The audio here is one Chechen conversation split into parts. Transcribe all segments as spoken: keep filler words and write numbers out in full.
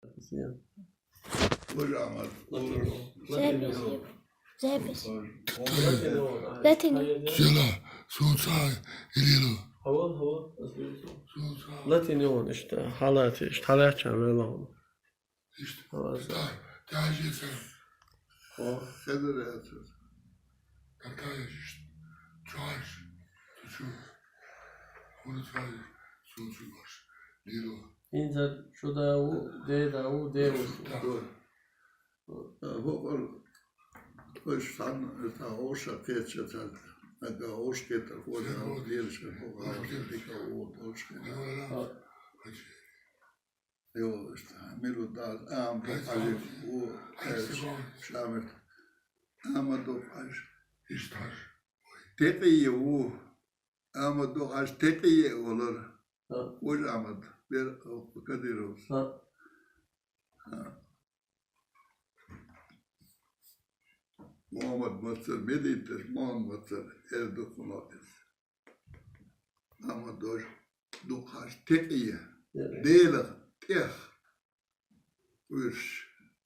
Запись. Запись. Латин. Цела, сунца, илилу. Латин йола, иштта, хьалаьцча, иштта хьалаьцча, вела. Иштта. Хьалаьцча. Та-, тажица. О. Хезаряца. Какая же, чё ж, ты чё? Хули твои сунцу баш, лило. Инза чудаву, дедаву, деву. Да. Хокъор, хойш сан, это оша кече, это, это ош кета, хода, лирше, хокъор, ош кета. Йо, иштта, миру дал, ам, бу, али, у, эш, шамет. Амаду хьаж. Ишташ. Текъие у. Амаду хьаж текъие олар. Уж Амад. Бер, Кадиров. Мухаммад Мацар, Мединташ Мухаммад Мацар, эр духуна эс. Амма дож дукхаш текъие. Делах тӀех уьш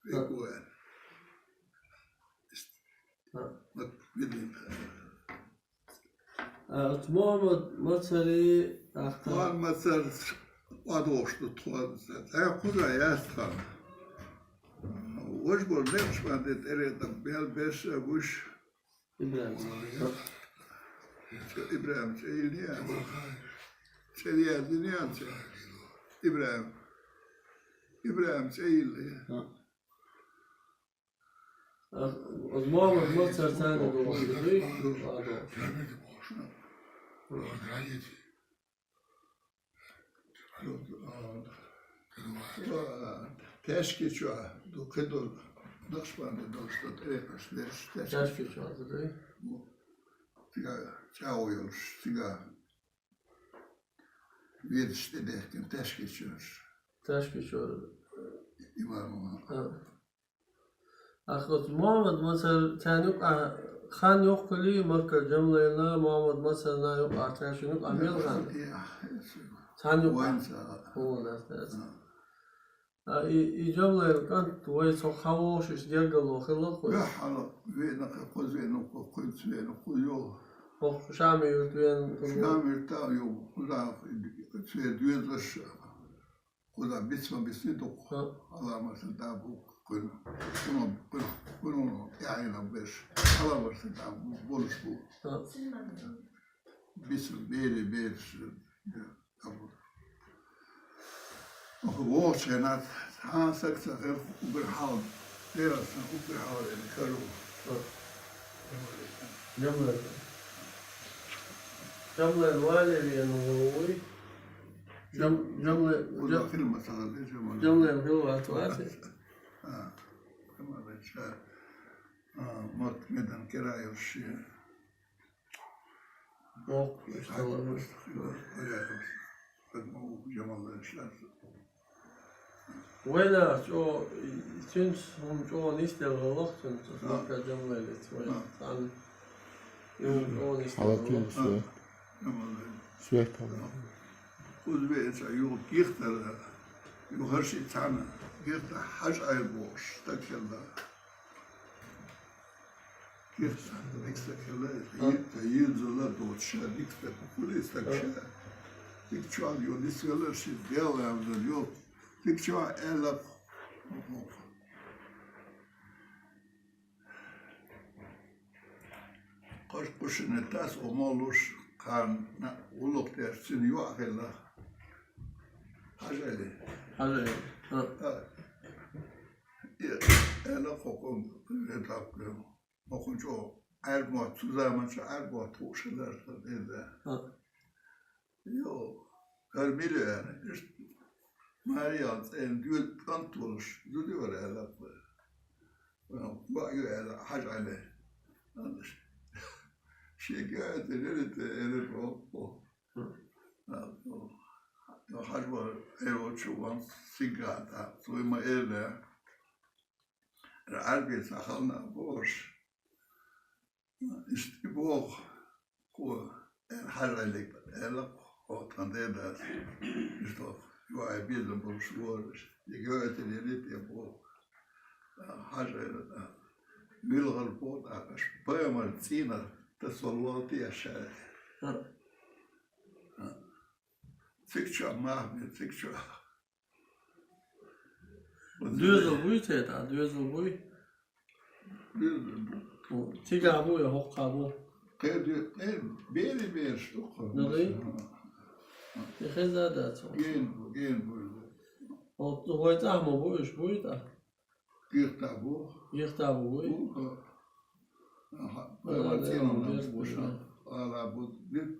векуэр. Мат Мединташ. А, оцу Мухаммад Мацари ахка. Мухаммад Мацар къадвохуш ду тхо. Ай кхуза яц тхан. Вож бор некъаш ма де тӀеретӀа бел беш а гуш. ИбрахӀим. ИбрахӀим цӀе йилла яц. ЦӀе яздина яц. ИбрахӀим. ИбрахӀим цӀе йилла. Оцу Мухаммад Мацар царна догӀуш ду, дуй? Тешкичу ду, кхидолу Накъшбанди долуш ду тӀерекъаш дерш, Тешкичу ду, дуй? Цига чӀагӀо йолуш, цига везаш тӀедехкина Тешкичу. Тешкичу. Имам. А. Ахь оцу Мухаммад Мацар царна юкъахь хан йоккхули, Маркар Джамлайна, Мухаммад Мацарна юкъахь цаьршинна юкъахь мел хан? Царна юкъахь. Вайн ца. ХӀун дац, дац. А и, и Джамлайна кӀант вай цо хьан вогӀуш иштта гергарло хилла кхуьнан? Хьала веана кхуза веана, кхуьнца веана, кхуза йогӀу. ХӀокху Шами юрт веана, кхуза. Шами юрт а йогӀу, кхуза церан доьзалш. Кхуза бицма бицни дукха. Хьан. Хьаламар сан да бу кхуьнан. Кхуьнан, кхуьнан, кхуьнан тӀаьхьенах берш. Хьаламар сан да бу болуш бу. Хьан. Бицма бери, бераш. ВогӀучу хенахь цхьа а саг ца хилла уггар хьалха. Дера сан уггар хьалха веана каро. Хьан. Джамлайна. Джамлайна вале веана ву вуй? Джам-, Джамлай-, Кхуза Джам-, хила ма ца хилла, Джамлай. Джамлайна хила вац, вац? А, Джамлай ша, а, мотт медан кира йолуш шен. Воккхуш хила вац. Хила вац, хила вац. Хаза ма ву Джамлай ша. Вайна чӀогӀа, цуьнца хӀума чӀогӀа нисделла гӀалах цуьнца, Маркар Джамлайлица вай цхьаьна. И хӀума чӀогӀа нисделла гӀалах. Хьала кийча. Свет хьала. Кхуза веана ца юха гихтара, юха ши цхьаьна гихтара Хьажа Ӏайла бохуш стаг хилла. Кехат, дика стаг хилла, ца йирзалла доцуш, дика стаг хуьлий стаг ша. Дика чохь йо нисвелла ши, Дела ваьлла йо. Дика чохь аьлла. Кхаш кхушина тас о молуш, кхарна гӀуллакх деш цуьнан йоӀ хилла. Хьажа Ӏели. Хьажа Ӏели. А. Э, аьлла кхокхун, э, так, э. Бакъ чӀогӀа Ӏаьрбийн мотт, цу заманчохь Ӏаьрбийн мотт хууш хилар сан деза. Йо, хӀара мила ву аьлла, иштта Мариял цӀена доьза кӀант волуш зуда вара аьлла. Бакъ ю аьлла, Хьажа Ӏели. Шега а тӀе рерите, элира воккхо. Хьажа вара, э, волчу ван сигата, цо ма элла. Ӏаьрбийн цхьа хална а бохуш, иштта и боху, кхо, аьлла, Хьажа Ӏелига, аьлла, кхо тхан дедас, иштта, Вай, безам болуш вара. Дика вайтина елита я боху. Хьажа, вилгӀал боху тӀаккха, пайхамар цӀийнах тасалла тӀе аша. Цига чохь мах бен, цига чохь. Доьзал буй те тӀаккха, доьзал буй? Доьзал бу. Цигахь бу я хӀокхахь бу? Кхе де-, кхе бери бераш ду кху. Ну, дай. И хеза дац хьо. Ген бу, ген бу. Хьо вай цӀахь ма бу, уьш буй тӀаккха? Гихта бу. Гихта бу вуй? Бу, а. Аха, а, вай да, цӀенош бу, бу, бу, ша. Ала бу, деп-,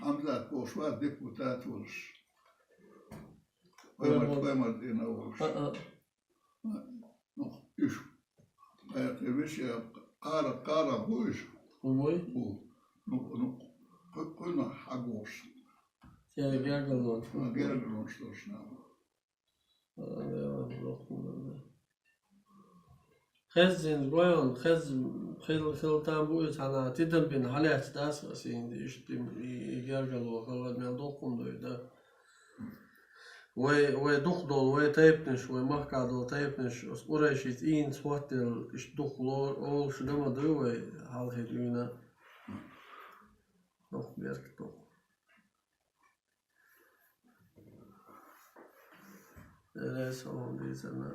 Хьамзат бохуш вац, депутат волуш. Вай пайхамар, бу, пайхамар цӀена волуш. А, а. Ну, уьш. Кхайкхи виш, кхара, кхара бу уьш? Бу вуй? Бу. Ну, ну, кху-, кхуьнах хьагош. Те гергарлонаш. А, гергарлонаш долуш нах. Хеззина, гой хьуна, хезна хила, хила там бу иза, хьан тидам бина хьалаьцна дац аса, иштта и, и гергарло хила мел доккхун дуй, да. Вай, вай дукха долу, вай тайпанаш, вай махкахь долу тайпанаш, оцу къурайшица ийна цхьоттаделла, иштта дукха ло-, олуш дан ма дуй вай хьалхе дуьйна. Доккха беркат доккха. Эле сан дийцина.